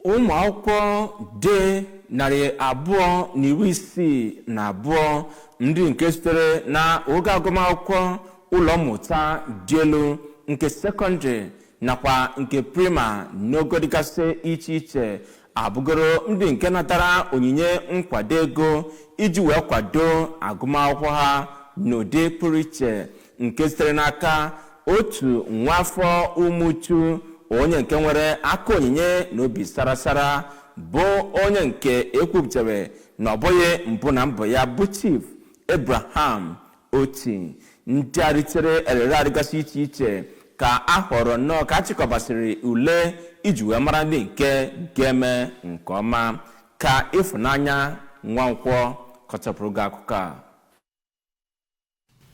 Ụmụ akwụkwọ dị 262, ndị nke sitere na oge agụmakwụkwọ ụlọ mmụta dị elu nke sekọndịrị nakwa nke prima n'ogo dịgasị iche iche, abụgoro ndị nke natara onyinye nkwado ego iji wee kwado agụmakwụkwọ ha n'ụdị pụrụ iche, nke sitere n'aka otu nwaafọ Umuchu, onye nke nwere aka onyinye na obi sara sara, bụ onye nke ekwupụtara na ọ bụghị mbụ na mbụ ya, bụ Chief Abraham Oti. Ndị a ritere erere adịgasị iche iche ka a họrọ nnọọ ka a chịkọbasịrị ule iji wee mara ndị nke ga-eme nke ọma. Ka Ịfụnanya Nwankwọ kọchapụrụ gị akụkọ a.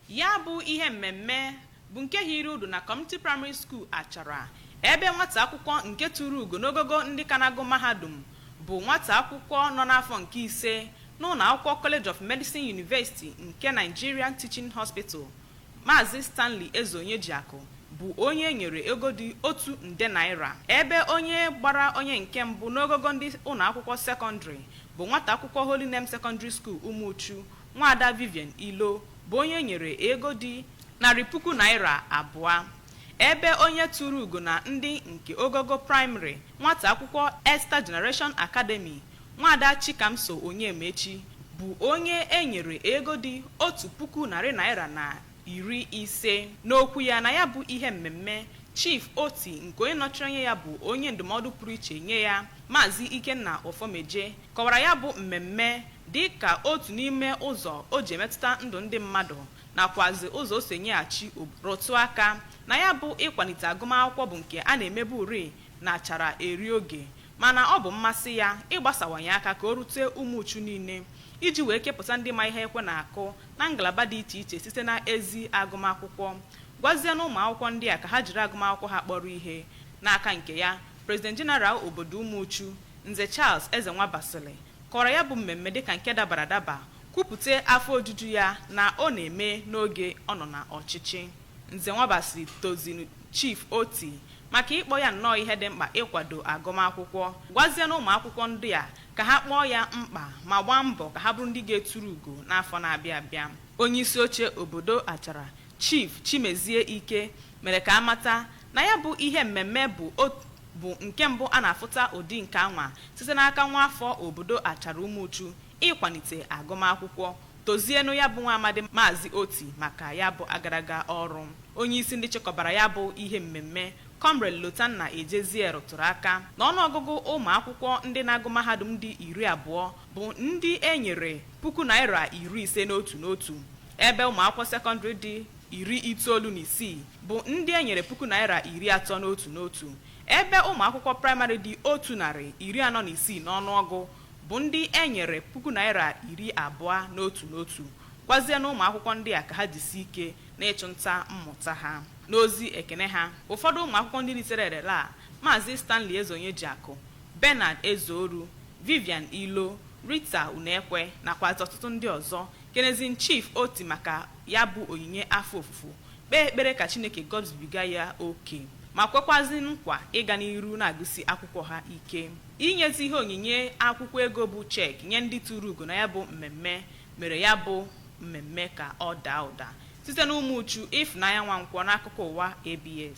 Ya bụ ihe mmemme bụ nke hiri udu na Community Primary School Achara, ebe nwata akwụkwọ nke tụrụ ugo n'ogogo ndị ka na-agụ mahadum bụ nwata akwụkwọ nọ n'afọ nke ise n'ụlọ akwụkwọ College of Medicine, University nke Nigerian Teaching Hospital, Maazị Stanley Ezeonyejiakụ, bụ onye e nyere ego dị ₦1 nde, ebe onye gbara onye nke mbụ n'ogogo ndị ụlọ akwụkwọ sekọndịrị bụ nwata akwụkwọ Holy Name Secondary School Umuchu, Nwaada Vivian Ilo, bụ onye e nyere ego dị ₦200,000, ebe onye tụrụ ugo na ndị nke ogogo praịmarị, nwata akwụkwọ Esther Generation Academy, Nwaada Chikamso Onyemaechi, bụ onye e nyere ego dị ₦1,150. N'okwu ya na ya bụ ihe mmemme, Chief Oti, nke onye nọchiri anya ya bụ onye ndụmọdụ pụrụ iche nye ya, Maazị Ikenna Ofomeje, kọwara ya bụ mmemme dị ka otu n'ime ụzọ o ji emetụta ndụ ndị mmadụ nakwazi ụzọ o si enyeghachi. Rụtụ aka na ya bụ ịkwalite agụmakwụkwọ bụ nke a na-emebu uri na Achara eri oge, mana ọ bụ mmasị ya ịgbasawanye aka ka o rute Umuchu niile iji wee kepụta ndị ma ihe ekwe na-akụ na ngalaba dị iche iche site na ezi agụmakwụkwọ. Gwazie na ụmụ akwụkwọ ndị a ka ha jiri agụmakwụkwọ ha kpọrọ ihe. N'aka nke ya, President General obodo Umuchu, Nze Charles Eze Nwabasili, kọrọ ya bụ mmemme dịka nke dabara adaba, kwupụta afọ ojuju ya na ọ na-eme n'oge ọ nọ na ọchịchị. Nze Nwabasili tozinu Chief Oti maka ịkpọ ya nnọọ ihe dị mkpa ịkwado agụmakwụkwọ, gwazie na ụmụ akwụkwọ ndị a ka ha kpọọ ya mkpa ma gbaa mbọ ka ha bụrụ ndị ga-eturu ugo n'afọ na-abịa abịa. Onye isi oche obodo Achara, Chief Chimezie Ike, mere ka amata na ya bụ ihe mmemme bụ nke mbụ a na-afụta ụdị nke anwa site n'aka nwa afọ obodo Achara Umuchu ịkwalite agụmakwụkwọ. Tozienụ ya bụ nwa amadi Maazị Oti maka ya bụ agaraga ọrụ. Onye isi ndị chịkọbara ya bụ ihe mmemme, Comrade Lotanna Ejezie, rụtụrụ aka na ọnụọgụgụ ụmụ akwụkwọ ndị na-agụ mahadum dị 20 bụ ndị e nyere ₦50,000 n'otu n'otu, ebe ụmụ akwụkwọ sekọndịrị dị 96 bụ ndị e nyere ₦30,000 n'otu n'otu, ebe ụmụ akwụkwọ praịmarị dị 146 n'ọnụọgụ bụ ndị e nyere ₦20,000 n'otu n'otu. Gwazie na ụmụ akwụkwọ ndị a ka ha jisi ike n'ịchụ nta mmụta ha. N'ozi ekene ha, ụfọdụ ụmụ akwụkwọ ndị ritere erele a, Maazị Stanley Ezeonyejiakụ, Bernard Ezeoru, Vivian Ilo, Rita Unekwe nakwazi ọtụtụ ndị ọzọ, kenezin Chief Oti maka ya bụ onyinye afọ ofufo, kpee ekpere ka Chineke gọzibiga ya oke, ma kwekwazi nkwa ịga n'iru na-agụsi akwụkwọ ha ike. Inyezi ihe onyinye akwụkwọ ego bụ cheque nye ndị tụrụ ugo na ya bụ mmemme mere ya bụ mmemme ka ọ daa ụda. Site na Umuchu, Ịfụnanya Nwankwọ n'akụkọ ụwa ABS.